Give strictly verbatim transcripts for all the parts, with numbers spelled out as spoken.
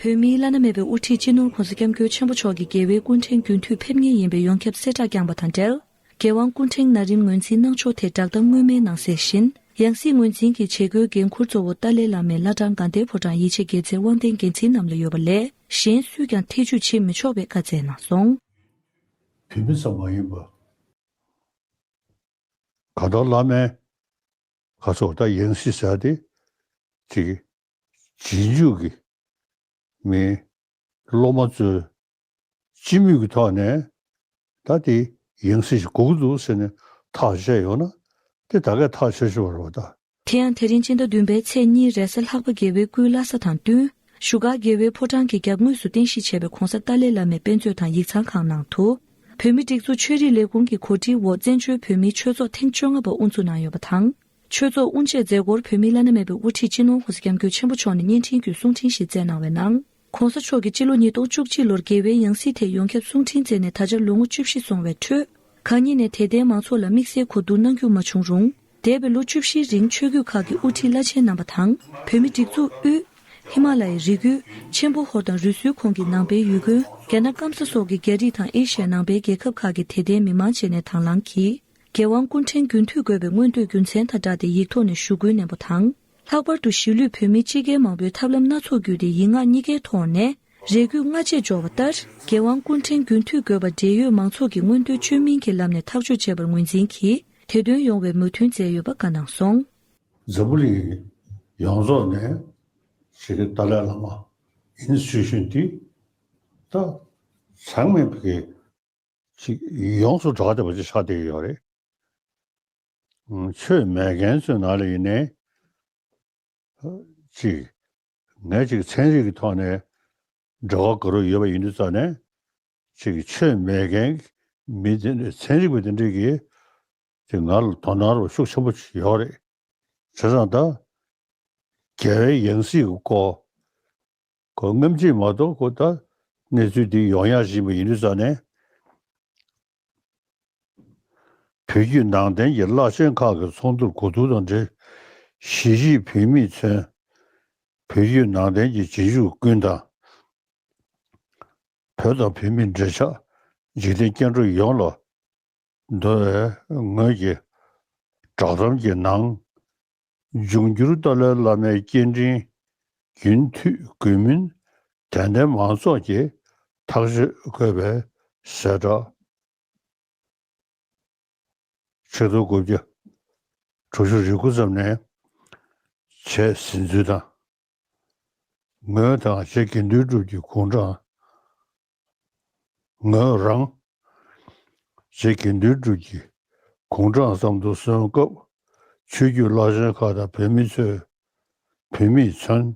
བོད་མིའི་བླ་ན་མེད་པའི་དབུ་ཁྲིད་སྤྱི་ནོར་༸གོང་ས་༸སྐྱབས་མགོན་ཆེན་པོ་མཆོག་གི་རྒྱལ་བའི་སྐུ་ཕྲེང་རྒྱུན་མཐུད་ཕེབས་ངེས་ཡིན་པའི་ཡོངས་ཁྱབ་གསལ་བསྒྲགས་བསྐྱངས་པ་དང་འབྲེལ། རྒྱལ་དབང་སྐུ་ཕྲེང་ན་རིམ་ངོས་འཛིན་གནང་ཕྱོགས་ཐད་བསྒྲགས་གཏམ་སྔོན་མའི་ནང་གསལ་བཞིན། ཡང་སྲིད་ངོས་འཛིན་གྱི་བྱེད་སྒོའི་འགན་འཁུར་གཙོ་བོ་ཏཱ་ལའི་བླ་མའི་བླ་བྲང་དགའ་ལྡན་ཕོ་བྲང་ཡིད་ཆེས་རྒྱལ་མཚན་དབང་ལྡན་རྒྱལ་མཚན་རྣམས་ལ་ཡོད་པ་ལས་གཞན་སུས་ཀྱང་ཐེ་ཇུས་བྱེད་མི་ཆོག་པའི་བཀའ་སྩལ་གནང་སོང་། བོད་མི་ཙམ་མ་ཡིན་པ། གང་ལྟར་བླ་མའི་ཁ་ཕྱོགས་ད་ཡང་སྲིད་ཟེར་ཏེ་ཅིག་རྗེས་འཇུག་གི་མི་སློབ་མ་ཚོས་སྤྱི་མོས་ཀྱི་ཐོག་ནས་ད་དེ་ཡང་སྲིད་ཞིག་དགོས་ཀྱི་འདུག་ཟེར་ནས་ཐག་བཅད་ཡོང་ན་དེ་ད་གས་ཐག་ཆོད་ཆོད་པ་རེད་པ་ད། དེ་ཡང་དེ་རིང་སྤྱི་ཟླ་བདུན་པའི་ཚེས་གཉིས་རེས་གཟའ་ལྷག་པ་རྒྱལ་བའི་སྐུའི་བླ་གཟའ་དང་བསྟུན། བཞུགས་སྒར་རྒྱལ་བའི་ཕོ་བྲང་གི་རྒྱབ་ངོས་སུ་རྟེན་གཞི་བྱས་པའི་༸གོང་ས་ཏཱ་ལའི་བླ་མའི་དཔེ་མཛོད་དང་ཡིག་ཚང་ཁང་ནང་དུ། བོད་མིའི་སྒྲིག་འཛུགས་ཆོས་རིག་ལས་ཁུངས་ཀྱི་གོ་སྒྲིག་འོག་བཙན་བྱོལ་བོད་མིའི་ཆོས་ཚོགས་ཐེངས་བཅོ་ལྔ་པ་དབུ་འཛུགས་གནང་ཡོད་པ་དང་། ཆོས་ཚོགས་དབུ་འབྱེད་མཛད་སྒོར་བོད་མིའི་བླ་ན་མེད་པའི་དབུ་ཁྲིད་སྤྱི་ནོར་༸གོང་ས་༸སྐྱབས་མགོན་ཆེན་པོ་མཆོག་ནས་བརྙན་འཕྲིན་བརྒྱུད་གསུང་འཕྲིན་ཞིག་སྩལ་གནང་བའི་ནང་། ༸གོང་ས་མཆོག་གིས་སྤྱི་ལོ་ཉིས་སྟོང་བཅུ་གཅིག་ལོར་རྒྱལ་བའི་ཡང་སྲིད་ཐད་ཡོངས་ཁྱབ་གསུང་འཕྲིན་མཛད་ནས་ད་ཆ་ལོ་ངོ་བཅུ་བཞི་སོང་བའི་ཁྲོད། གང་ཉིད་ནས་དད་ལྡན་མང་ཚོགས་ལ་དམིགས་བསལ་གོ་བསྡུར་གནང་རྒྱུ་མ་བྱུང་རུང་། འདས་པའི་ལོ་བཅུ་བཞིའི་རིང་ཆོས་བརྒྱུད་ཁག་གི་དབུ་ཁྲིད་བླ་ཆེན་རྣམ་པ་དང་། བོད་མིའི་སྒྲིག་འཛུགས་དབུས། ཧི་མ་ལ་ཡའི་རི་རྒྱུད། ཆེན་པོ་ཧོར་དང་རུ་སུའི་ཁོངས་ཀྱི་ནང་པའི་ཡུལ་དགོན། རྒྱ་ནག་སྐམ་ས་སོགས་ཀྱི་རྒྱ་རིགས་དང་ཨེ་ཤི་ཡ་ནང་པའི་རྒྱལ་ཁབ་ཁག་གི་དད་ལྡན་མི་མང་བཅས་ནས་དང་བླངས་ཀྱིས། རྒྱལ་དབང་སྐུ་ཕྲེང་རྒྱུན་མཐུད་དགོས་པའི་མངོན་འདོད་རྒྱུ་མཚན་དང་སྦྲགས་ཏེ་ཡིག་ཐོག་ནས་ཞུ་སྐུལ་ནན་པོ་དང་། ལྷག་པར་དུ་གཞིས་ལུས་བོད་མི་སྤྱི་སྒེར་མང་པོས་ཐབས་ལམ་སྣ་ཚོགས་བརྒྱུད་དེ་ཡིག་ངག་གཉིས་ཀའི་ཐོག་ནས། རེ་སྐུལ་སྔ་རྗེས་འབྱོར་བ་ལྟར། རྒྱལ་དབང་སྐུ་ཕྲེང་རྒྱུན་མཐུད་དགོས་པ་འབྲེལ་ཡོད་མང་ཚོགས་ཀྱི་མངོན་འདོད་བཅོས་མིན་གྱི་ལམ་ནས་ཐག་གཅོད་བྱས་པར་ངོས་འཛིན་གྱིས། དེ་དོན་ཡོང་བའི་མོས་མཐུན་མཛད་ཡོད་པ་བཀའ་གནང་སོང་། འཛམ་བུ་གླིང་ཡོངས་རྫོགས་ནས་ཞི་བདེ་ཏཱ་ལའི་བླ་མ་ཨིན་སི་ཊི་ཊུ་ཤན་འདི་ད་ཚང་མས་ཀྱི་ཅིག་ཡོངས་སུ་གྲགས་བསྡད་པ་ཅིག་ཆགས་བསྡད་ཡོད་རེད། ཆོས་མེད་མཁན་ཚོའི་ནང་ལ་ཡིན་ནའི་ཅིག་ངས་ཅིག་ཚན་རིག་གི་ཐོག་ནས་འབྲེལ་བ་དགའ་རབ་ཡོད་པ་ཡིན་དུས་ཙང་ནས་ཅིག་ཆོས་མེད་མཁན་མི་དེ་འདྲ་ཚན་རིག་པ་དེ་འདྲས་ཀྱིས་ཅིག་ང་ལ་དོ་སྣང་རོགས་ཤུགས་ཆེན་པོ་ཅིག་ཡོད་རེད། བྱས་ཙང་ད་རྒྱལ་བའི་ཡང་སྲིད་ཀྱི་སྐོར་ཁོ་སྔ་ཕྱི་མ་གཏོགས་ཁོ་ད་གནས་ཚུལ་འདི་ཡོང་ཡག་བཞིན་པ་ཡིན་དུས་ཙང་ནས། བོད་བརྒྱུད་ནང་བསྟན་གྱི་བླ་ཆེན་ཁག་གི་ཚོགས་འདུར་གོ་བསྡུར་དང་འབྲེལ། གཞིས་བྱེས་བོད་མིས་མཚོན། བོད་བརྒྱུད་ནང་བསྟན་གྱི་རྗེས་འཇུག་ཀུན་དང་། བོད་དང་བོད་མིའི་འབྲེལ་ཆགས་འཇིག་རྟེན་སྐྱེ་འགྲོ་ཡོངས་ལ་འདོར་བའི་ངོས་ཀྱི་བསྒྲགས་གཏམ་གྱི་ནང་། འབྱུང་འགྱུར་ཏཱ་ལའི་བླ་མའི་སྐྱེ་ཕྲེང་རྒྱུན་མཐུད་དགོས་མིན་དད་ལྡན་མང་ཚོགས་ཀྱིས་ཐག་གཅོད་དགོས་པའི་གསལ་བསྒྲགས། ཆིག་སྟོང་དགུ་བརྒྱ་དྲུག་ཅུ་རེ་དགུ་ཙམ་ནས་བྱས་ཟིན་ཚུལ་དང་། ངོས་དང་རྗེ་དགེ་འདུན་གྲུབ་ཀྱི་དགུང་གྲངས། ངོས་རང་རྗེ་དགེ་འདུན་གྲུབ་ཀྱི་དགུང་གྲངས་ཙམ་དུ་སོན་སྐབས། ཆོས་བརྒྱུད་བླ་ཆེན་ཁག་དང་བོད་མི་ཚོས། བོད་མིས་མཚོན།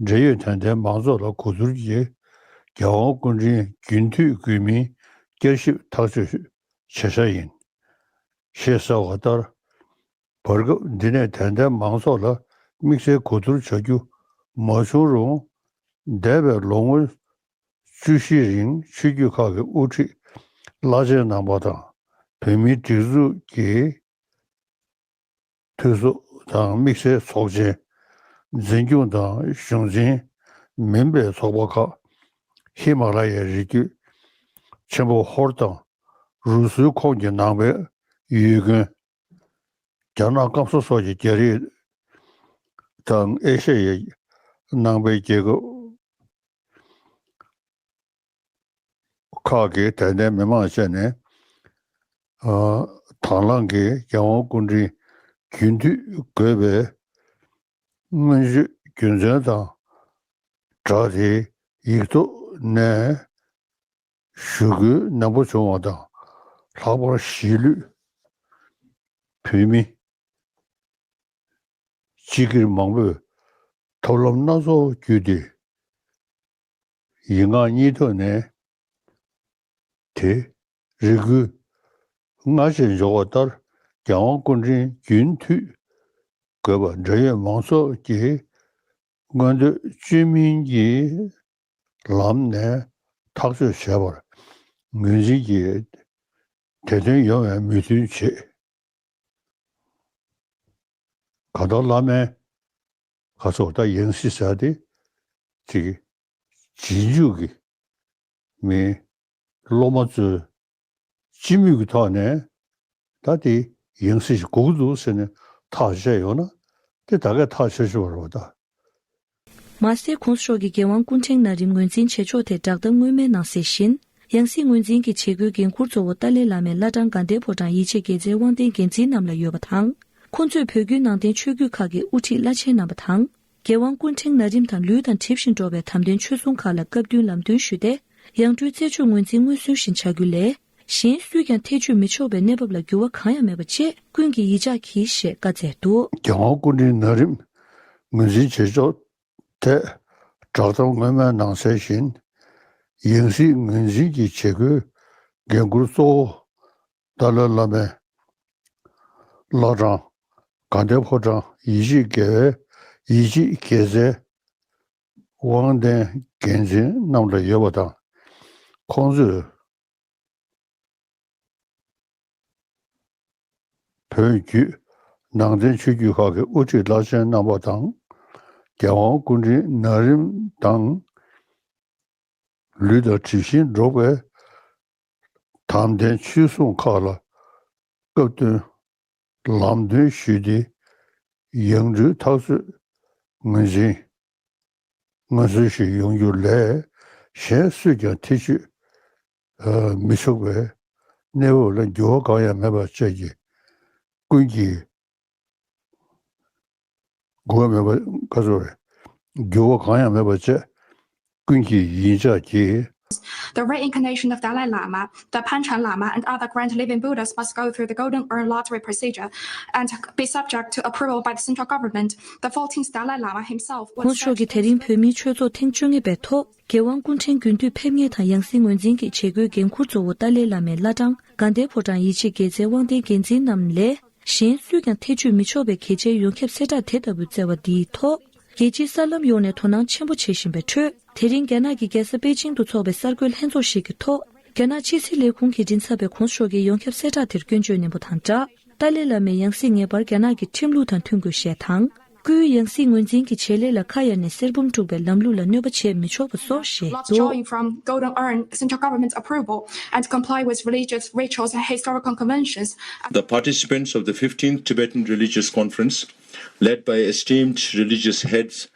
འབྲེལ་ཡོད་དད་ལྡན་མང་ཚོགས་ལ་གོ་བསྡུར་གྱིས། རྒྱལ་དབང་སྐུ་ཕྲེང་རྒྱུན་མཐུད་དགོས་མིན་བསྐྱར་ཞིབ་ཐག་གཅོད་བྱེད་འཆར་ཡིན། ཞེས་གསལ་བ་ལྟར། བར་སྐབས་འདི་ནས་དད་ལྡན་མང་ཚོགས་ལ་དམིགས་བསལ་གོ་བསྡུར་བྱ་རྒྱུ་མ་བྱུང་རུང་། འདས་པའི་ལོ་ངོ་བཅུ་བཞིའི་རིང་ཆོས་བརྒྱུད་ཁག་གི་དབུ་ཁྲིད་བླ་ཆེན་རྣམ་པ་དང་། བོད་མིའི་སྒྲིག་འཛུགས་ཀྱི་འཐུས་ཚོགས་དང་དམིགས་བསལ་ཚོགས་ཆེན། འཛིན་སྐྱོང་དང་གཞུང་འཛིན་མིན་པའི་ཚོགས་པ་ཁག་ཧི་མ་ལ་ཡའི་རི་རྒྱུད། ཆེན་པོ་ཧོར་དང་རུ་སུའི་ཁོངས་ཀྱི་ནང་པའི་ཡུལ་དགོན། རྒྱ་ནག་སྐམ་ས་སོགས་ཀྱི་རྒྱ་རིགས་དང་ཨེ་ཤ་ཡའི་ནང་པའི་རྒྱལ་ཁབ་ཁག་གི་དད་ལྡན་མི་མང་བཅས་ནས། ཨ། དང་བླངས་ཀྱིས་རྒྱལ་དབང་སྐུ་ཕྲེང་རྒྱུན་མཐུད་དགོས་པའི་སྔོན་བརྗོད་རྒྱུ་མཚན་དང་སྦྲགས་ཏེ་ཡིག་ཐོག་ནས་ཞུ་སྐུལ་ནན་པོ་བྱུང་བ་དང་། ལྷག་པར་གཞིས་ལུས་བོད་མི་སྤྱི་སྒེར་མང་པོས་ཐབས་ལམ་སྣ་ཚོགས་བརྒྱུད་དེ། ཡིག་ངག་གཉིས་ཐོག་ནས་དེ་རེ་སྐུལ་སྔ་རྗེས་འཇོག་པ་ལྟར། རྒྱལ་དབང་སྐུ་ཕྲེང་རྒྱུན་མཐུད་དགོས་པ་འབྲེལ་ཡོད་མང་ཚོགས་ཀྱི་མངོན་འདོད་བཅོས་མིན་གྱི་ལམ་ནས་ཐག་གཅོད་བྱས་པར་ངོས་འཛིན་གྱིས་དེ་དོན་ཡོང་བའི་མོས་མཐུན་བྱེད། གང་ལྟར་བླ་མའི་ཁ་ཕྱོགས་ད་ཡང་སྲིད་ཟེར་ཏེ་ཅིག་ རྗེས་འཇུག་གི་མི་སློབ་མ་ཚོས་སྤྱི་མོས་ཀྱི་ཐོག་ནས་ད་དེ་ཡང་སྲིད་ཞིག་དགོས་ཀྱི་འདུག་ཟེར་ནས་ཐག་བཅད་ཡོང་ན་དེ་ད་གས་ཐག་ཆོད་ཆོད་རེད་པ་ད། མ་ཟད་༸གོང་ས་མཆོག་གིས་རྒྱལ་དབང་སྐུ་ཕྲེང་ན་རིམ་ངོས་འཛིན་བྱེད་ཕྱོགས་ཐད་བསྒྲགས་གཏམ་སྔོན་མའི་ནང་གསལ་བཞིན། ཡང་སྲིད་ངོས་འཛིན་གྱི་བྱེད་སྒོའི་འགན་འཁུར་གཙོ་བོ་ཏཱ་ལའི་བླ་མའི་བླ་བྲང་དགའ་ལྡན་ཕོ་བྲང་ཡིད་ཆེས་དགེ་རྩའི་དབང་ལྡན་འགན་འཛིན་རྣམས་ལ་ཡོད་པ་དང་། ཁོང་ཚོས་བོད་བརྒྱུད་ནང་བསྟན་ཆོས་བརྒྱུད་ཁག་གི་དབུ་ཁྲིད་བླ་ཆེན་རྣམ་པ་དང་། རྒྱལ་དབང་སྐུ་ཕྲེང་ན་རིམ་དང་ལུས་དང་གྲིབ་བཞིན་འགྲོགས་པའི་དམ་ལྡན་ཆོས་སྲུང་ཁག་ལ་སྐབས་བསྟུན་ལམ་སྟོན་ཞུས་ཏེ། ཡང་སྤྲུལ་རྩད་གཅོད་ངོས་འཛིན་སྔོན་སྲོལ་བཞིན་བྱ་རྒྱུ་ལས། གཞན་སུས་ཀྱང་ཐེ་བྱུས་མི་ཆོག་པའི་གནས་བབ་ལ་འགྱུར་བ་གང་ཡང་མེད་པ་བཅས་ཀུན་གྱིས་ཡིད་འཇགས་གྱིས་ཞེས་བཀའ་སྩལ་འདུག་རྒྱལ་དབང་སྐུ་ཕྲེང་ན་རིམ་ངོས་འཛིན་བྱེད་ཕྱོགས་ཐད་བསྒྲགས་གཏམ་སྔོན་མའི་ནང་གསལ་བཞིན། ཡང་སྲིད་ངོས་འཛིན་གྱི་བྱེད་སྒོའི་འགན་འཁུར་གཙོ་བོ་ཏཱ་ལའི་བླ་མའི་བླ་བྲང་དགའ་ལྡན་ཕོ་བྲང་ཡིད་ཆེས་དགེ་བའི་ཡིད་ཆེས་དགེ་རྩའི་དབང་ལྡན་འགན་འཛིན་རྣམས་ལ་ཡོད་པ་དང་། ཁོང་ཚོས་བོད་བརྒྱུད་ནང་བསྟན་ཆོས་བརྒྱུད་ཁག་གི་དབུ་ཁྲིད་བླ་ཆེན་རྣམ་པ་དང་། རྒྱལ་དབང་སྐུ་ཕྲེང་ན་རིམ་དང་། ལུས་དང་གྲིབ་བཞིན་འགྲོགས་པའི་དམ་ལྡན་ཆོས་སྲུང་ཁག་ལ་སྐབས་བསྟུན་ལམ་སྟོན་ཞུས་ཏེ། ཡང་སྤྲུལ་འཐབ་རྩོད་ངོས་འཛིན་ངོས་འཛིན་ཞིག་ཡོང་རྒྱུ་ལས། གཞན་སུས་ཀྱང་ཐེ་བྱུས་མི་ཆོག་པའི་གནས་བབ་ལ་འགྱུར་བ་གང་ཡང་མེད་པ་བཅས་ཀྱི་ཀུན་གྱིས་འགྱུར་བ་མེད་པ་ག་ཚོད་རེད། འགྱུར་བ་གང་ཡང་མེད་པ་བཅས་ཀུན་གྱིས་ཡིད་འཇགས་ཀྱིས། The reincarnation of Dalai Lama, the Panchen Lama, and other grand living Buddhas must go through the Golden Urn lottery procedure and be subject to approval by the central government. The fourteenth Dalai Lama himself was གོང་ས་མཆོག་གིས་དེ་རིང་བོད་མིའི་ཆོས་ཚོགས་ཐེངས་བཅོ་ལྔ་པའི་ཐོག་རྒྱལ་དབང་སྐུ་ཕྲེང་རྒྱུན་མཐུད་ཕེབས་མཁན་དང་ཡང་སྲིད་ངོས་འཛིན་གྱི་བྱེད་སྒོའི་འགན་འཁུར་གཙོ་བོ་ཏཱ་ལའི་བླ་མའི་བླ་བྲང་དགའ་ལྡན་ཕོ་བྲང་ཡིད་ཆེས་དགེ་རྩའི་དབང་ལྡན་འགན་འཛིན་རྣམས་ལས། གཞན་སུས་ཀྱང་ཐེ་བྱུས་མི་ཆོག་པའི་གལ་ཆེའི་ཡོངས་ཁྱབ་གསལ་བསྒྲགས་དེ་ལྟ་བུའི་བསྩལ་བ་འདིའི་ཐོག་རྒྱལ་སྤྱིའི་གསར་ལམ་ཡོངས་ནས་དོ་སྣང་ཆེན་པོ་བྱེད་བཞིན་པའི་ཁྲོད། དེ་རིང་རྒྱ་ནག་གི་རྒྱལ་ས་པེ་ཅིང་དུ་འཚོགས་པའི་གསར་འགོད་ལྷན་ཚོགས་ཤིག་གི་ཐོག་རྒྱ་ནག་ཕྱི་སྲིད་ལས་ཁུངས་ཀྱི་མགྲིན་ཚབ་པས་གོང་ས་མཆོག་གི་ཡོངས་ཁྱབ་གསལ་བསྒྲགས་དེར་སྐྱོན་བརྗོད་ནན་པོ་དང་སྦྲགས། ཏཱ་ལའི་བླ་མའི་ཡང་སྲིད་ངེས་པར་རྒྱ་ནག་གི་ཁྲིམས་ལུགས་དང་མཐུན་དགོས་ཞེས་དང་། སྐུའི་ཡང་སྲིད་ངོས་འཛིན་གྱི་བྱེད་ལས་ལ་ཁ་གཡར་ནས་གསེར་བུམ་དཀྲུགས་པའི་ལམ་ལུགས་ལ་གནོད་པ་བྱེད་མི་ཆོག་པ་སོགས་བཤད་འདུག Not drawing from Golden Urn, central government's approval, and comply with religious rituals and historical conventions. The participants of the fifteenth Tibetan Religious Conference, led by esteemed religious heads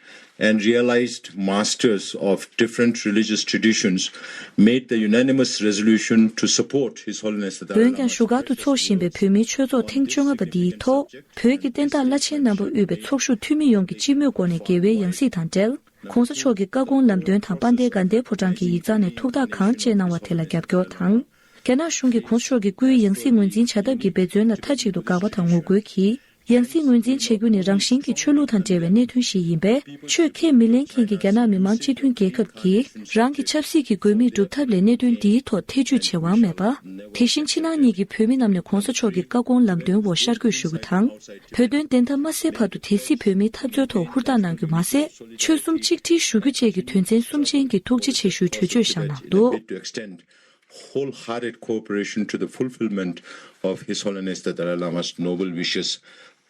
and realized masters of different religious traditions, made the unanimous resolution to support His Holiness the Dalai འོན་ཀྱང་བཞུགས་སྒར་དུ་འཚོགས་བཞིན་པའི་བོད་མིའི་ཆོས་ཚོགས་ཐེངས་བཅོ་ལྔ་པ་འདིའི་ཐོག་བོད་ཀྱི་བསྟན་བདག་བླ་ཆེན་རྣམ་པ་དབུས་པའི་ཚོགས་ཞུགས་འཐུས་མི་ཡོངས་ཀྱི་སྤྱི་མོས་སྒོ་ནས་རྒྱལ་བའི་ཡང་སྲིད་དང་འབྲེལ། གོང་ས་མཆོག་གི་བཀའ་དགོངས་ལམ་སྟོན་དང་དཔལ་ལྡན་དགའ་ལྡན་ཕོ་བྲང་གི་ཡིག་ཚང་ནས་ཐུགས་ཐག་གང་བཅད་གནང་བ་དེ་ལ་རྒྱབ་སྐྱོར་དང་། རྒྱ་ནག་གཞུང་གིས་གོང་ས་མཆོག་གི་སྐུའི་ཡང་སྲིད་ངོས་འཛིན་བྱ་ཐབས་ཀྱི་འབད་བརྩོན་ལ་མཐའ་གཅིག་ཏུ་དགག་པ་དང་ངོ་རྒོལ་གྱིས། ཡང་སྲིད་ངོས་འཛིན་བྱེད་རྒྱུ་ནི་རང་བཞིན་གྱིས་ཆོས་ལུགས་དང་འབྲེལ་བའི་གནད་དོན་ཞིག་ཡིན་པས། ཆོས་ཁས་མི་ལེན་མཁན་གྱི་རྒྱ་ནག་མི་དམངས་སྤྱི་མཐུན་རྒྱལ་ཁབ་ཀྱིས་རང་གི་ཆབ་སྲིད་ཀྱི་དགོས་དམིགས་སྒྲུབ་ཐབས་ལས་གནད་དོན་འདིའི་ཐོག་ཐེ་བྱུས་བྱེད་དབང་མེད་པ། དེ་བཞིན་ཕྱི་ནང་གཉིས་ཀྱི་བོད་མི་རྣམས་ནས་གོང་ས་མཆོག་གི་བཀའ་དགོངས་ལམ་སྟོན་འོག་ཤར་བསྐྱོད་ཞུ་རྒྱུ་དང་། བོད་དོན་བདེན་མཐའ་མ་གསལ་བར་དུ་དེ་སྲིད་བོད་མིའི་འཐབ་རྩོད་ཐོག་ཧུར་ཐག་གནང་རྒྱུ་མ་ཟད། ཆོལ་གསུམ་གཅིག་སྒྲིལ་ཞུ་རྒྱུ་བཅས་ཀྱི་དོན་ཚན་གསུམ་ཅན་གྱི་ཐུགས་རྗེ་ཆེ་ཞུའི་གྲོས་ཆོད་བཞག་གནང་འདུག To extend wholehearted cooperation to the fulfillment of His Holiness the Dalai Lama's noble wishes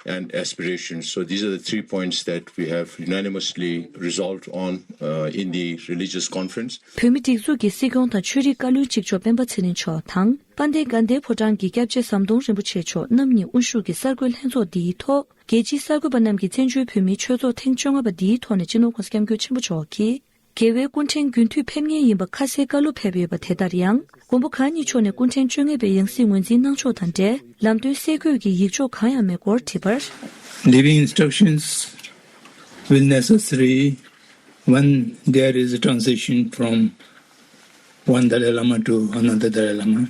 and aspirations. So these are the three points that we have unanimously resolved on, uh, in the religious conference. བོད་མི་སྒྲིག་འཛུགས་ཀྱི་སྲིད་སྐྱོང་དང་ཆོས་རིག་བཀའ་བློན་གཅིག་ལྕོགས་སྤེན་པ་ཚེ་རིང་མཆོག་དང་། དཔལ་ལྡན་དགའ་ལྡན་ཕོ་བྲང་གི་སྐྱབས་རྗེ་ཟམ་གདོང་རིན་པོ་ཆེ་མཆོག་རྣམ་གཉིས་དབུ་བཞུགས་ཀྱི་གསར་འགོད་ལྷན་ཚོགས་འདིའི་ཐོག་རྒྱལ་སྤྱིའི་གསར་འགོད་པ་རྣམས་ཀྱིས་བཙན་བྱོལ་བོད་མིའི་ཆོས་ཚོགས་ཐེངས་བཅོ་ལྔ་པ་འདིའི་ཐོག་ནས་སྤྱི་ནོར་༸གོང་ས་༸སྐྱབས་མགོན་ཆེན་པོ་མཆོག་གིས། རྒྱལ་བའི་སྐུ་ཕྲེང་རྒྱུན་མཐུད་ཕེབས་མཁན་ཡིན་པ་ཁ་གསལ་བཀའ་སློབ་ཕེབས་ཡོད་པ་དེ་ལྟར་ཡང་། མགོན་པོ་གང་ཉིད་མཆོག་ནས་སྐུ་ཕྲེང་བཅོ་ལྔ་པའི་ཡང་སྲིད་ངོས་འཛིན་གནང་ཕྱོགས་དང་འབྲེལ་ལམ་སྟོན་གསལ་བཀོད་ཀྱི་ཡིག་ཆོག་གང་ཡང་མེད་སྐོར་དྲིས་པར། Giving instructions when necessary, when there is a transition from one Dalai Lama to another Dalai Lama.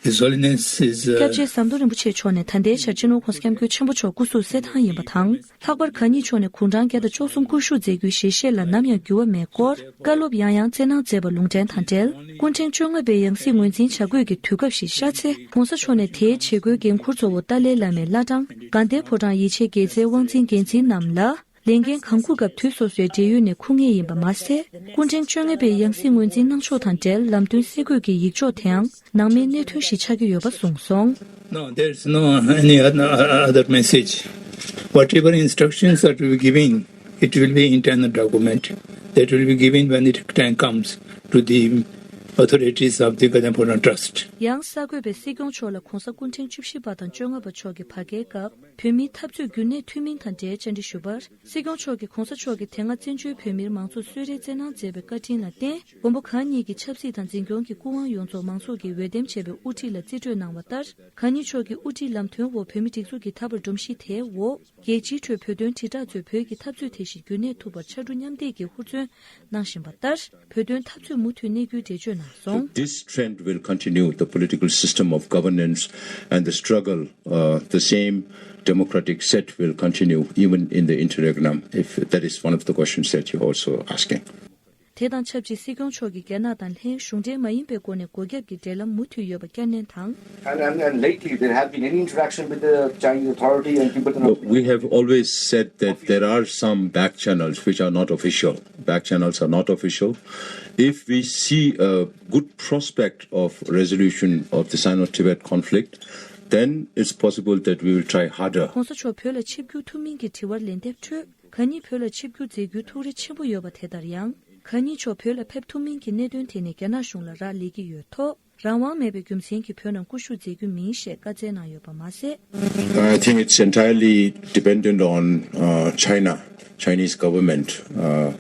His Holiness is, uh, སྐྱབས་རྗེ་ཟམ་གདོང་རིན་པོ་ཆེ་མཆོག་ནས་ད་ལྟའི་ཆར་སྤྱི་ནོར་༸གོང་ས་༸སྐྱབས་མགོན་ཆེན་པོ་མཆོག་སྐུ་གཟུགས་གསལ་ཐང་ཡིན་པ་དང་། ལྷག་པར་གང་ཉིད་མཆོག་ནས་དགུང་གྲངས་བརྒྱ་དང་བཅུ་གསུམ་སྐུ་བཞུགས་མཛད་རྒྱུའི་ཞལ་བཞེས་ལ་ནམ་ཡང་འགྱུར་བ་མེད་སྐོར་བཀའ་སློབ་ཡང་ཡང་སྩལ་གནང་མཛད་པ་ལུང་འདྲེན་དང་འབྲེལ། སྐུ་ཕྲེང་བཅོ་ལྔ་པའི་ཡང་སྲིད་ངོས་འཛིན་བྱ་དགོས་ཀྱི་དུས་སྐབས་ཤིག་ཤར་ཚེ། ༸གོང་ས་མཆོག་ནས་དེའི་བྱེད་སྒོའི་འགན་འཁུར་གཙོ་བོ་ཏཱ་ལའི་བླ་མའི་བླ་བྲང་དགའ་ལྡན་ཕོ་བྲང་ཡིད་ཆེས་དགེ་རྩའི་དབང་འཛིན་འགན་འཛིན་རྣམས་ལ། ལས་འགན་གང་འཁུར་སྐབས་དུས་སོ་སོའི་འབྲེལ་ཡོད་ནས་འཁུར་ངེས་ཡིན་པ་མ་ཟད། སྐུ་ཕྲེང་བཅོ་ལྔ་པའི་ཡང་སྲིད་ངོས་འཛིན་གནང་ཕྱོགས་དང་འབྲེལ་ལམ་སྟོན་གསལ་བཀོད་ཀྱི་ཡིག་ཆོག་དེའང་ནང་མའི་གནད་དོན་ཞིག་ཆགས་ཀྱི་ཡོད་པ་གསུངས་སོང་། No, there is no any other, other message. Whatever instructions that we are giving, It will be internal document that will be given when it time comes to the authorities of the Kadampona Trust. ཡང་གསར་འགོད་པས་སྲིད་སྐྱོང་མཆོག་ལ་༧གོང་ས་སྐུ་ཕྲེང་བཅུ་བཞི་པ་དང་བཅོ་ལྔ་པ་མཆོག་གི་བར་བརྒལ་སྐབས་བོད་མིའི་འཐབ་རྩོད་རྒྱུན་གནས་འཐུས་མི་དང་འབྲེལ་བཅར་འདྲི་ཞུས་པར། སྲིད་སྐྱོང་མཆོག་གིས་༧གོང་ས་མཆོག་གིས་དེ་སྔ་བཙན་བྱོལ་བོད་མིར་མང་གཙོ་གསོལ་རས་སྩལ་གནང་མཛད་པའི་བཀའ་དྲིན་ལ་བརྟེན། མགོན་པོ་གང་ཉིད་ཀྱི་ཆབ་སྲིད་དང་འཛིན་སྐྱོང་གི་སྐུ་དབང་ཡོངས་རྫོགས་མང་ཚོགས་ཀྱིས་འོས་འདེམས་བྱས་པའི་དབུ་ཁྲིད་ལ་རྩིས་སྤྲོད་གནང་བ་ལྟར། གང་ཉིད་མཆོག་གི་དབུ་ཁྲིད་ལམ་སྟོན་འོག་བོད་མིའི་སྒྲིག་འཛུགས་ཀྱི་ད་བར་སྒྲོམ་གཞི་དེའི་འོག་རྒྱལ་སྤྱིའི་ཁྲོད་བོད་དོན་དྲིལ་བསྒྲགས་ཚོས་བོད་ཀྱི་འཐབ་རྩོད་དེ་བཞིན་རྒྱུན་གནས་ཐུབ་པར་ཕྱར་གྲུ་མཉམ་འདེགས་ཀྱིས་ཧུར་བརྩོན་གནང་བཞིན་པ་ལྟར། བོད་དོན་འཐབ་རྩོད་མུ་མཐུད་གནས་རྒྱུའི་འགྲེལ་བརྗོད་གནང་སོང་། This trend will continue. The political system of governance and the struggle, uh, the same democratic set will continue even in the interregnum, if that is one of the questions that you're also asking. དེ་དང་ཆབས་ཅིག་སྲིད་སྐྱོང་མཆོག་གིས་རྒྱ་ནག་དང་ལྷན་གཞུང་འབྲེལ་མ་ཡིན་པའི་སྒོ་ནས་སྒོ་རྒྱབ་ཀྱི་འབྲེལ་ལམ་མུ་མཐུད་ཡོད་པ་བསྐྱར་ནན་དང་། And, and, and lately, there have been any interaction with the Chinese authority and Tibetan No, authority? We have always said that there are some back channels which are not official. Back channels are not official. If we see a good prospect of resolution of the Sino-Tibet conflict, then it's possible that we will try harder. ༧གོང་ས་མཆོག་བོད་ལ་ཆིབས་བསྒྱུར་ཐུབ་མིན་གྱི་དྲི་བར་ལན་འདེབས་ཁྲོད། གང་ཉིད་བོད་ལ་ཆིབས་བསྒྱུར་མཛད་རྒྱུའི་ཐུགས་རེ་ཆེན་པོ་ཡོད་པ་དེ་ལྟར་ཡང་། གང་ཉིད་མཆོག་བོད་ལ་ཕེབས་ཐུབ་མིན་གྱི་གནད་དོན་དེ་ནི་རྒྱ་ནག་གཞུང་ལ་རག་ལས་ཀྱི་ཡོད་ཐོག་རང་དབང་མེད་པའི་རྒྱུ་མཚན་གྱིས་བོད་ནང་སྐུ་བཞུགས་མཛད་རྒྱུ་མིན་ཞེས་བཀའ་སྩལ་གནང་ཡོད་པ་མ་ཟད། I think it's entirely dependent on, uh, China, Chinese government. Uh,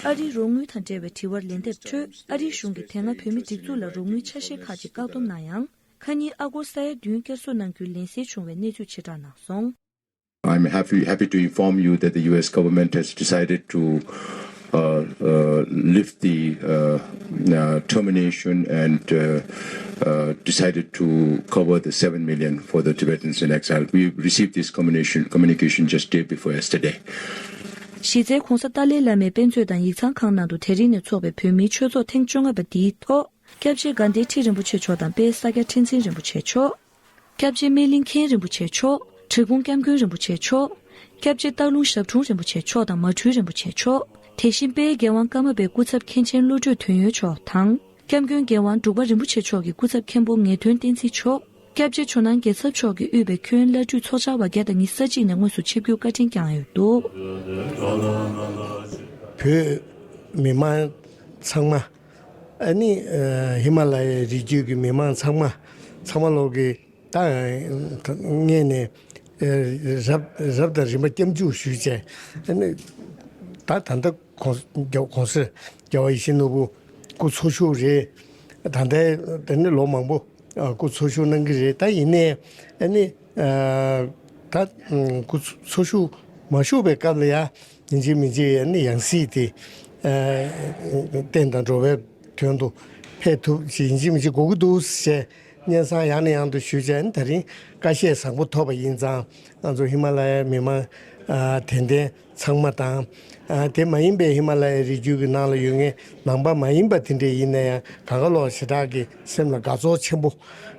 ཨ་རིའི་རོགས་དངུལ་དང་འབྲེལ་བའི་དྲི་བར་ལན་འདེབས་ཁྲོད། ཨ་རིའི་གཞུང་གིས་དེ་སྔ་བོད་མིའི་སྒྲིག་འཛུགས་ལ་རོགས་དངུལ་ཆ་ཤས་ཁག་ཅིག་བཀག་སྡོམ་གནང་ཡང་། ཁ་ཉིན་ཨ་སྒོར་ས་ཡ་བདུན་བསྐྱར་གསོ་གནང་རྒྱུའི་ལན་གསལ་བྱུང་བའི་གནས་ཚུལ་ཕྱིར་བསྒྲགས་གནང་སོང་། I'm happy, happy to inform you that the U S government has decided to, uh, uh, lift the, uh, uh, termination and, uh, uh, decided to cover the seven million for the Tibetans in exile. We received this communication, communication just day before yesterday. གཞི་རྩའི་༧གོང་ས་ཏཱ་ལའི་བླ་མའི་དཔེ་མཛོད་དང་ཡིག་ཚང་ཁང་ནང་དུ་དེ་རིང་ནས་འཚོགས་པའི་བོད་མིའི་ཆོས་ཚོགས་ཐེངས་བཅོ་ལྔ་པ་འདིའི་ཐོག་སྐྱབས་རྗེ་དགའ་ལྡན་ཁྲི་རིན་པོ་ཆེ་མཆོག་དང་དཔལ་ས་སྐྱ་ཁྲི་འཛིན་རིན་པོ་ཆེ་མཆོག་སྐྱབས་རྗེ་སྨིན་གླིང་མཁན་རིན་པོ་ཆེ་མཆོག་འབྲི་གུང་སྐྱབས་མགོན་རིན་པོ་ཆེ་མཆོག་སྐྱབས་རྗེ་སྟག་ལུང་ཞབས་དྲུང་རིན་པོ་ཆེ་མཆོག་དང་མ་དྲུལ་རིན་པོ་ཆེ་མཆོག་དེ་བཞིན་དཔལ་རྒྱལ་དབང་ཀརྨ་པའི་སྐུ་ཚབ་མཁན་ཆེན་བློ་གྲོས་དོན་ཡོད་མཆོག་དང་། སྐྱབས་མགོན་རྒྱལ་དབང་འབྲུག་པ་རིན་པོ་ཆེ་མཆོག་གི་སྐུ་ཚབ་མཁན་པོ་ངེས་དོན་བསྟན་འཛིན་མཆོག་སྐྱབས་རྗེ་ཇོ་ནང་རྒྱལ་ཚབ་མཆོག་གིས་དབུས་པའི་ཁྱོན་བླ་སྤྲུལ་ཚོགས་བཅར་བ་བརྒྱ་དང་ཉི་ཤུ་རྩ་གཅིག་ནས་དངོས་སུ་ཆིབས་བསྒྱུར་བཀའ་དྲིན་བསྐྱངས་ཡོད་འདུག་བོད་མི་མང་ཚང་མ། ཨ་ནི་ཨ་ཧི་མ་ལ་ཡའི་རི་རྒྱུད་ཀྱི་མི་མང་ཚང་མ་ཚང་མ་ལོག་གི་ད་ངས་ནས་ཨ་རབ་རབ་དང་རིམ་པ་སྐྱབས་འཇུག་ཞུས་བྱས། ཨ་ནི་ད་ད་ལྟ་གོང་ས་རྒྱལ་བ་ཡིད་བཞིན་ནོར་བུ་སྐུ་འཚོ་བཞུགས་རེད། ད་ལྟ་དེ་ནི་ལོ་མང་པོ་ཨ་སྐུ་འཚོ་བཞུགས་གནང་གི་རེད། ད་ཡིན་ནའི་ཨ་ནི་ཨ་ད་སྐུ་འཚོ་བཞུགས་མ་བཞུགས་པའི་སྐབས་ལ་ཡ་ཡིན་གཅིག་མིན་གཅིག་ཨ་ནི་ཡང་སྲིད་དེ་ཨ་བསྟན་དང་འགྲོ་བའི་དོན་དུ་ཕེབས་ཐུབ་ཅིག་ཡིན་གཅིག་མིན་གཅིག་དགོས་ཀྱི་འདུག་ཟེར་སྙན་སེང་ཡང་ནས་ཡང་དུ་ཞུས་བྱས། ཨ་ནི་ད་རིང་ཀ་ཤས་བཟང་པོ་ཐོབ་པ་ཡིན་ཙང་ང་ཚོ་ཧི་མ་ལ་ཡའི་མི་མང་ཨ་དད་ལྡན་ཚང་མ་དང་། ཨ་དེ་མ་ཡིན་པའི་ཧི་མ་ལ་ཡའི་རི་རྒྱུད་ཀྱི་ནང་ལ་ཡོད་མཁན་ནང་པ་མ་ཡིན་པ་དེ་འདྲས་ཡིན་ན་ཡང་གང་ག་ལོག་ཞེ་དྲག་གི་སེམས་ལ་དགའ་ཚོར་ཆེན་པོ་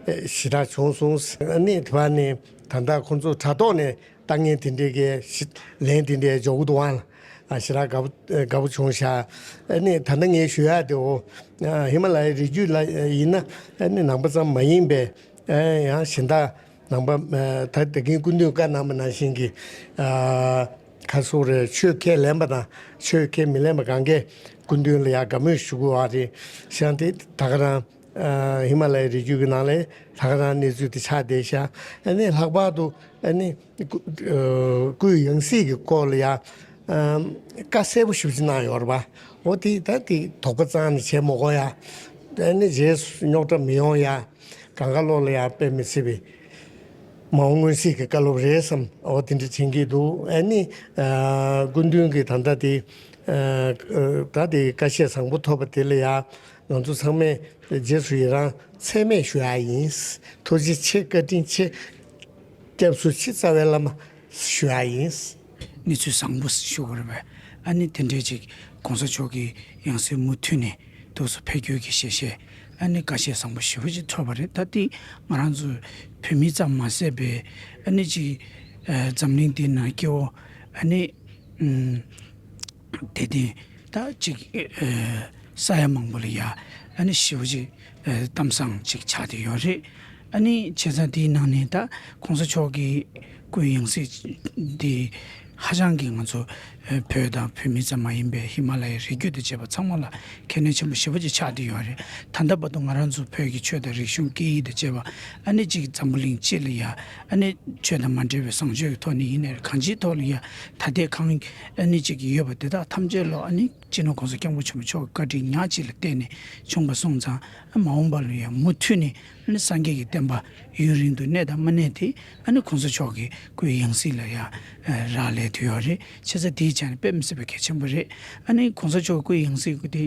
ཨེ་ཞེ་དྲག་བྱུང་སོང་། ཨ་ནི་དེ་བ་ནི་ད་ལྟ་ཁོང་ཚོ་དྲ་ཐོག་ནས་ལྟ་མཁན་དེ་འདྲས་ཀྱི་ཞི་ལན་དེ་འདྲས་འཇོག་གི་འདུག་ཨང་། ཨ་ཞེ་དྲག་དགའ་པོ་དགའ་པོ་བྱུང་ཤག་ཨ་ནི་ད་ལྟ་ངས་ཞུ་ཡག་དེ་འོ་ཧི་མ་ལ་ཡའི་རི་རྒྱུད་ལ་ཡིན་ན་ཨ་ནི་ནང་པ་ཙམ་མ་ཡིན་པའི་ཨ་ཡང་གཞན་དག་ནང་པ་ད་དེ་གིན་སྐུ་མདུན་བཀའ་གནང་བ་ནང་བཞིན་གྱི་ཨ། ཁ་སོག་རེ་ཆོས་ཁས་ལེན་པ་དང་ཆོས་ཁས་མི་ལེན་པ་གང་གས་སྐུ་མདུན་ལ་ཡང་དགའ་མོས་ཞུ་དགོས་པ་རེད། ཤང་དེ་ད་ག་རང་ཨ་ཧི་མ་ལ་ཡའི་རི་རྒྱུད་ཀྱི་ནང་ལས་ད་ག་རང་གནས་ཚུལ་དེ་ཆགས་བསྡད་ཤག་ཨ་ནི་ལྷག་པར་དུ་ཨ་ནི་སྐུ་ཨ་སྐུའི་ཡང་སྲིད་ཀྱི་སྐོར་ལ་ཡང་ཨ་བཀའ་གསལ་པོ་ཞེ་པོ་ཅིག་གནང་ཡོད་རེད་པ། འོ་དེ་ད་དེ་དོགས་པ་རྩ་ནས་བྱེད་མི་དགོས་ཡ། ཨ་ནི་རྗེས་སུ་རྙོག་དྲ་མི་ཡོང་ཡ། གང་ག་ལོག་ལ་ཡང་དཔེ་མི་སྲིད་པའི་མ་འོངས་མངོན་གསལ་གྱི་བཀའ་སློབ་རེད་བསམ། འོ་དེ་འདྲ་དྲན་གྱི་འདུག་ཨ་ནི་ཨ་སྐུ་མདུན་གྱི་ད་ལྟ་དེ་ཨ་ད་དེ་བཀའ་བཤད་བཟང་པོ་ཐོབ་པ་དེ་ལ་ཡང་ང་ཚོ་ཚང་མས་རྗེས་སུ་ཡི་རང་ཚད་མེད་ཞུ་ཡ་ཡིན། ཐུགས་རྗེ་ཆེ། བཀའ་དྲིན་ཆེ། སྐྱབས་སུ་མཆི། རྩ་བའི་བླ་མ་ཞུ་ཡ་ཡིན། གནས་ཚུལ་བཟང་པོ་ཞུ་དགོས་རེད་པས། ཨ་ནི་དེ་འདྲའི་ཅིག་གོང་ས་མཆོག་གི་ཡང་སྲིད་མུ་མཐུད་ནས་འདུག་སེ་ཕེབས་རྒྱུ་གི་ཞལ་བཞེས་ཨ་ནི་བཀའ་བཤད་བཟང་པོ་ཞེ་པོ་ཅིག་ཐོབ་པ་རེད། ད་ལྟའི་ང་རང་ཚོ་བོད་མི་ཙམ་མ་ཟད་པའི་ཨ་ནི་ཅིག་ཨ་འཛམ་གླིང་འདི་ནང་སྐྱེ་བོ་ཨ་ནི་ཨུམ་དད་ལྡན་ད་ཅིག་ཨ་ས་ཡ་མང་པོ་ལ་ཡ་ཨ་ནི་ཞེ་པོ་ཅིག་ཨ་གཏམ་བཟང་ཅིག་ཆགས་བསྡད་ཡོད་རེད། ཨ་ནི་བྱས་ཙང་དེའི་ནང་ནས་ད་གོང་ས་མཆོག་གི་སྐུའི་ཡང་སྲིད་འདི་ཧ་ཅང་གི་ང་ཚོ་ བོད་དང་བོད་མི་ཙམ་མ་ཡིན་པའི་ཧི་མ་ལ་ཡའི་རི་རྒྱུད་དང་བཅས་པ་ཚང་མ་ལ་ཁྱད་ནས་ཆེན་པོ་ཞེ་པོ་ཅིག་ཆགས་བསྡད་ཡོད་རེད། ད་ལྟ་བར་དུ་ང་རང་ཚོ་བོད་ཀྱི་ཆོས་དང་རིག་གཞུང་སྐད་ཡིག་དང་བཅས་པ་ཨ་ནི་གཅིག་འཛམ་བུ་གླིང་སྤྱི་ལ་ཡ་ཨ་ནི་ཆོས་དང་མ་འབྲེལ་བའི་བཟང་སྤྱོད་ཀྱི་ཐོག་ནས་ཡིན་ནའི་རེད། གང་ཅིའི་ཐོག་ལ་ཡ་ད་ལྟའི་གང་ཨ་ནི་གཅིག་ཡོད་པ་དེ་དག་ཐམས་ཅད་ལོ་ཨ་ནི་སྤྱི་ནོར་༸གོང་ས་༸སྐྱབས་མགོན་ཆེན་པོ་མཆོག་གི་བཀའ་དྲིན་ཉག་གཅིག་ལ་བརྟེན་ནས་བྱུང་བ་སོང་ཙང་། མ་འོངས་པ་ལ་ཡང་མུ་མཐུད་ནས་ཨ་ནི་སངས་རྒྱས་ཀྱི་བསྟན་པ་ཡུན་རིང་དུ་གནས་དང་མ་གནས་དེ་ཨ་ནི་༸གོང་ས་མཆོག་གི་སྐུའི་ཡང་སྲིད་ལ་ཡང་རག་ལས་དུ་ཡོད་རེད། བྱས་ཙང་དེའི་ཆ་ནས་དཔེ་མི་སྲིད་པའི་གལ་ཆེན་པོ་རེད། ཨ་ནི་༸གོང་ས་མཆོག་སྐུའི་ཡང་སྲིད་སྐུ་དེ་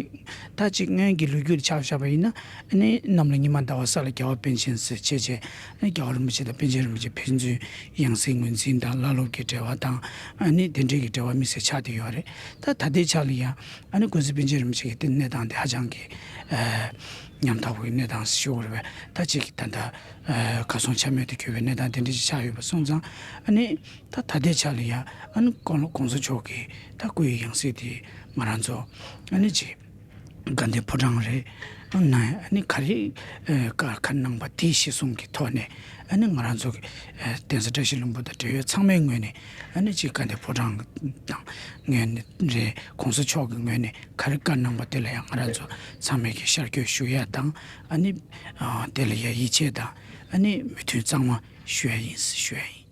ད་ཅིག་སྔོན་གྱི་ལོ་རྒྱུས་ལ་ཆ་བཞག་པ་ཡིན་ན་ཨ་ནི་གནམ་ལ་ཉི་མ་ཟླ་བ་ས་ལ་རྒྱལ་བ་པཎ་ཆེན་ཟེར་བྱས་བྱས་ཨ་ནི་རྒྱལ་བ་རིན་པོ་ཆེ་དང་པཎ་ཆེན་རིན་པོ་ཆེ་ཕན་ཚུན་ཡང་སྲིད་ངོས་འཛིན་དང་བླ་སློབ་ཀྱི་འབྲེལ་བ་དང་ཨ་ནི་དེ་འདྲའི་གི་འབྲེལ་བ་དམིགས་བསལ་ཆགས་བསྡད་ཡོད་རེད། ད་ད་ལྟའི་ཆ་ལ་ཡང་ཨ་ནི་ཀུན་གཟིགས་པཎ་ཆེན་རིན་པོ་ཆེ་གི་དེ་གནས་སྟངས་དེ་ཧ་ཅང་གི་ཨ་ཉམ་ཐག་པོའི་གནས་སྟངས་ཞུ་དགོས་རེད་པས། ད་ཅིག་ད་ལྟ་ཨ་གར་སོང་ཆ་མེད་དུ་གྱུར་བའི་གནས་སྟངས་དེ་འདྲ་ཞིག་ཆགས་ཡོད་པ་སོང་ཙང་ཨ་ནི་ད་ད་ལྟའི་ཆ་ལ་ཡང་ཨ་ནི་༸གོང་ས་༸གོང་ས་མཆོག་གི་ད་སྐུའི་ཡང་སྲིད་དེ་ང་རང་ཚོ་ཨ་ནི་ཅིག་དགའ་ལྡན་ཕོ་བྲང་རེད། ཨ་ནི་ག་རེ་ཨ་བཀའ་གནང་པ་དེ་གཞིར་བཟུང་གི་ཐོག་ནས་ཨ་ནི་ང་རང་ཚོ་གི་ཨ་གདན་ས་བཀྲ་ཤིས་ལྷུན་པོ་དང་འབྲེལ་ཡོད་ཚང་མའི་ངོས་ནས་ཨ་ནི་ཅིག་དགའ་ལྡན་ཕོ་བྲང་དང་ངོས་ནས་རེད། ༸གོང་ས་མཆོག་གི་ངོས་ནས་ག་རེ་བཀའ་གནང་པ་དེ་ལ་ཡང་ང་རང་ཚོ་ཚང་མས་ཀྱི་ཤར་བསྐྱོད་ཞུ་ཡ་དང་ཨ་ནི་ཨ་དེ་ལ་ཡང་ཡིད་ཆེས་དང་ཨ་ནི་མོས་མཐུན་གཙང་མ་ཞུ་ཡ་ཡིན་ཞུ་ཡ་ཡིན།